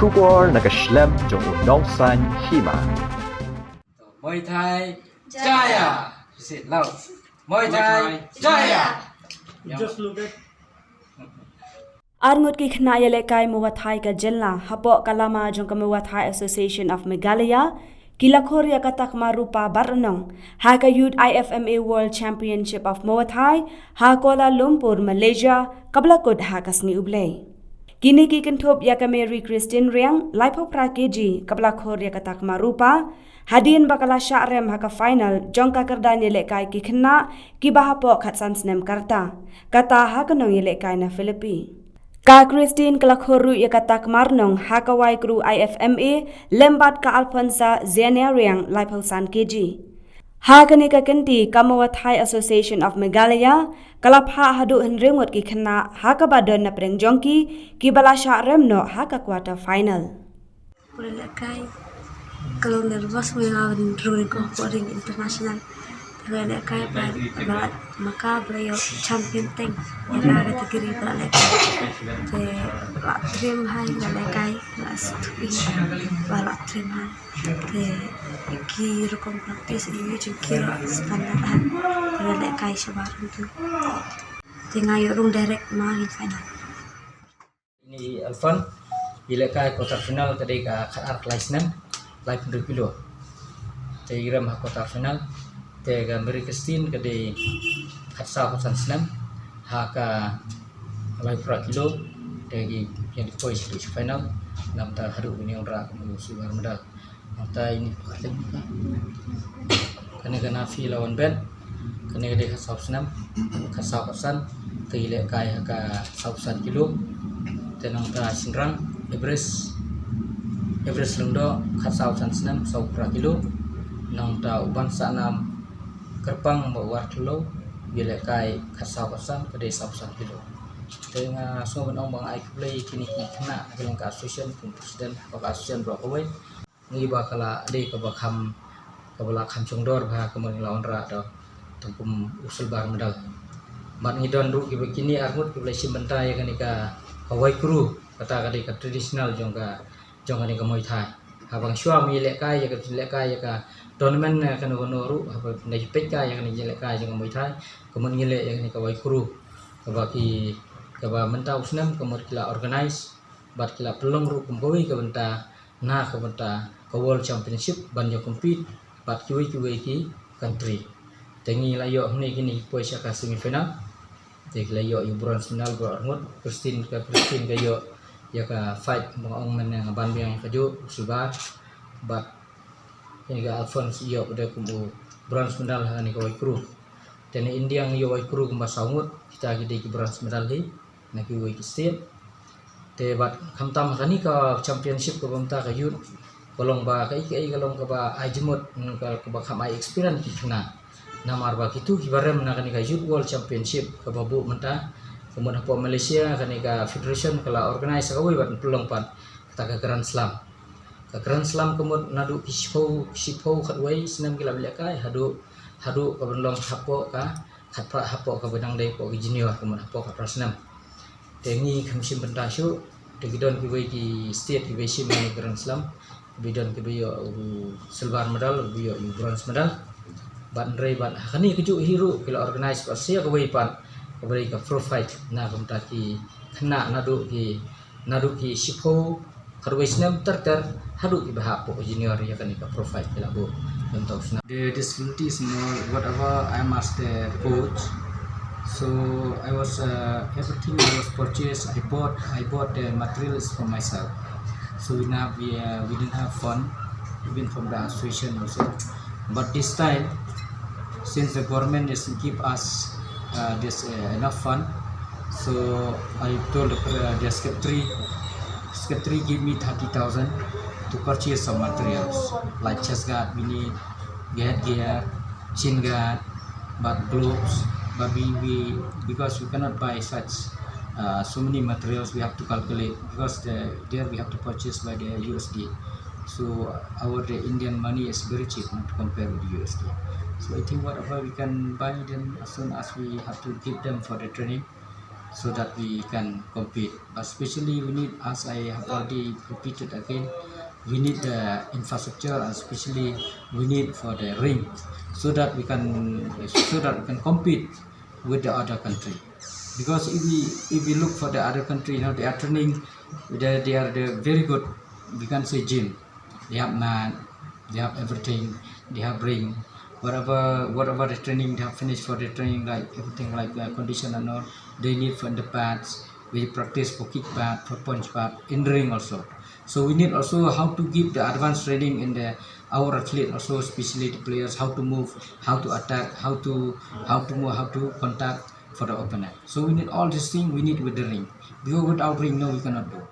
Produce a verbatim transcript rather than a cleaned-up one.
Khubor na ka shlem jong u nongsan hima. Muay Thai Jaya. Sit loud. Muay Thai Jaya. Just look at. Arngut ki khynnah ïalehkai Muay Thai ka jylla hapoh ka lama jong ka Muay Thai Association of Meghalaya ki la khur ïa ka takma rupa bad rnong ha ka Youth I F M A World Championship of Muay Thai ha Kuala Lumpur, Malaysia, kaba la kut ha ka sngi U Blei. Kine ki kynthup ïa ka Mary Christine Riang, laiphew phra kg, kaba la khur ïa ka takma rupa hadien ba ka la shah rem ha ka final jong ka kyrdan ïalehkai ki khynnah kiba hapoh khatsan snem ka rta, kata ha ka nongïalehkai na Philippines. Ka Christine ka la khur ruh ïa ka takma rnong ha ka Waikru I F M A lem bad ka Alphonsa Zenia Riang, laiphew san kg. Ha kane ka kynti ka Muay Thai Association of Meghalaya ka la phah haduh hynriew ngut ki khynnah ha kaba don na pdeng jong ki kiba la shah rem noh ha ka quarter final. Pura lehkai, ka long nervous, nga nga ban rung ring ko pura ring international. Pura lehkai ba, ba ma ka ba la ïoh champion teng ïa ka category ba la lehkai. Te la trim high, la lehkai, la stupi ba la trim high. Te ki rukom practice ïa ki ruh standard high. Pura lehkai shabar tu. Te nga ïoh rung direct ma ngi final. Ini Alfan, i lehkai quarter final ka dei ka khatar lai snem, laiphew hynriew kilo. Te i rem ha quarter final, te ka Mary Christine ka dei khatsaw khatsan snem, ha ka laiphew phra kilo, te ki ïa dei poi sha final, namta haduh ini ong ra ka mu sugar medal. Nangta ini pakat lagi ka. Kane ka Nafi Lawan Ben. Kane ka dei khatsaw snem. Khatsaw khatsan. Te i lehkai ha ka saw san kilo. Te nangta shynrang Everest. Everest Lyngdoh khatsaw san snem, saw phra kilo. Nangta u Ban Sahnam Kyrpang ba u War Thlou. I lehkai khatsaw khatsan ka dei saw san kilo. Te nga sngew ban ong ba nga ai khublei kine ki khynnah na ka liang ka association kum president ka association baroh kawei. Ngi ba ka la dei kaba kham, kaba la kham shongdor bha ka mut ngi la wanrah da tang kum u silver medal. Bad ngi don ruh kiba kine arngut kiba la shim bynta ïa kane ka, ka Waikru, kata ka dei ka traditional jong ka, jong kane ka Muay Thai. Haba nga shuwa ngi lehkai ïa ka, lehkai ïa ka tournament na kano kano ruh, haba ngi peit kai ïa kane ka lehkai jong ka Muay Thai, ka mut ngi leh ïa kane ka Waikru, kaba ki, kaba mynta u snem ka mut ki la organize bad ki la pynlong ruh kum kawei ka bynta na ka bynta ka World Championship ban ïa compete bad kiwei kiwei ki country. Te ngi la ïoh hangne kine ki poi sha ka semi final. Te ki la ïoh ïa u bronze medal baroh arngut. Christine ka, Christine ka ïoh ïa ka fight ba nga ong mynne nga ban biang ïa kajuh, u silver. Bad kane ka Alphonse ïoh pat de kum u bronze medal ha kane ka Waikru. Te na India ngi ïoh Waikru kumba saw ngut, kita ki dei ki bronze medal hi na kiwei ki state. Te bad khamtam ha kane ka championship kaba mynta ka youth, ka long ba kaei kaei ka long kaba ai jingmut, ka, kaba kham ai experience ki khynnah. Namar ba kito kiba rem na kane ka Youth World Championship kaba buh mynta, ka mut hapoh Malaysia, kane ka federation ka la organize ha kawei bad pynlong pat kata ka Grand Slam. Ka Grand Slam ka mut naduh ki shiphew, shiphew khatwei snem ki la lehkai haduh, haduh ka ban long hapoh ka, khatphra hapoh kaba dang dei hapoh ka junior, ka mut hapoh khatphra snem. Te ngi kham shim bynta shuh, te ki don kiwei ki state kiba shim ïa ka Grand Slam, kiba don kiba ïoh u silver medal, kiba ïoh u bronze medal. Bad hynrei bad ha kane kajuh hi ruh ki la organize pat sa kawei pat kaba dei ka pro fight na ka bynta ki khynnah naduh ki, naduh ki shiphew khatwei snem ter ter haduh kiba hap hapoh junior, ïa kane ka pro fight ki la buh. Te nangta u snem. The disability is more whatever I am asked the coach. So I was, uh, everything I was purchased, I bought, I bought the materials for myself. So we not, we, uh, we didn't have fund, even from the association also. But this time, since the government is give us, uh, this, uh, enough fund, so I told the, uh, the secretary, secretary give me thirty thousand to purchase some materials like chest guard we need, head gear, chin guard, but gloves, but we, we, because we cannot buy such, uh, so many materials, we have to calculate because the, there we have to purchase by the U S D. So our, the Indian money is very cheap, not compared with the U S D. So I think whatever we can buy them as soon as we have to give them for the training. so that we can compete. But especially we need, as I have already repeated again, we need the infrastructure, and especially we need for the ring, so that we can so that we can compete with the other country. Because if we if we look for the other country, you know, they are training, they, they are the very good. We can say gym. They have mat, they have everything, they have ring. Whatever whatever the training they have finished for the training, like everything like uh, condition and all, they need for the pads. We practice for kick pad, for punch pad, in ring also. So we need also how to give the advanced training in the our athlete also, especially the players, how to move, how to attack, how to how to move, how to contact for the opponent. So we need all these things. We need with the ring. Because without ring, no, we cannot do.